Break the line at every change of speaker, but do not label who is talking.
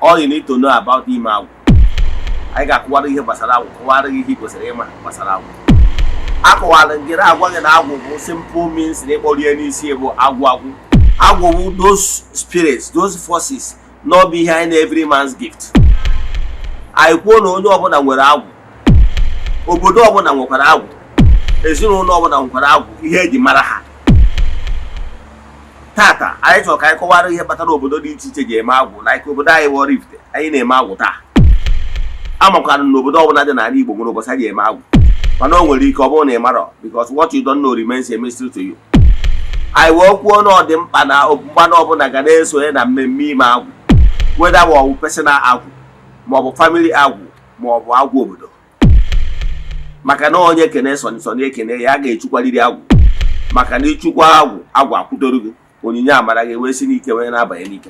All you need to know about ime agwụ. Anyị ga-akụwara ihe gbasara agwụ, kụwara gị ihe ị kwesịrị ịma gbasara agwụ. Akọwara gị na agwa gị na agwụ bụ simple means na ịkpọrọ ya n'isi bụ agwụ. Agwụ, agwụ bụ those spirits, those forces not behind every man's gift. Anyị kwuo na onye ọbụla nwere agwụ, obodo ọbụla nwekwara agwụ, ezinụlọ ọbụla nwekwara agwụ, ihe eji mara ha. Tata anyị chọrọ ka anyị kọwara ihe kpatara obodo dị iche iche ji eme agwụ, like obodo anyị bụ Oraifite. Anyị na-eme agwụ taa. Amakwara na obodo ọbụla dị n'ala Igbo nwere ụbọchị a ji eme agwụ, mana o nwere ike ọ bụrụ na ị marọ, because what you don't know remains a mystery to you. Anyị wee kwuo na ọ dị mkpa na mmadụ ọbụla ga na-esonye na mmemme ime agwụ, whether ma ọ bụ personal agwụ, ma ọ bụ family agwụ, ma ọ bụ agwụ obodo, maka na onye kene sọni sọni ekene ya, a ga-echukwariri agwụ, maka na ịchukwa agwụ, agwụ akwụdoro gị, onyinye amara gị wee si n'ike wee na-abanye n'ike.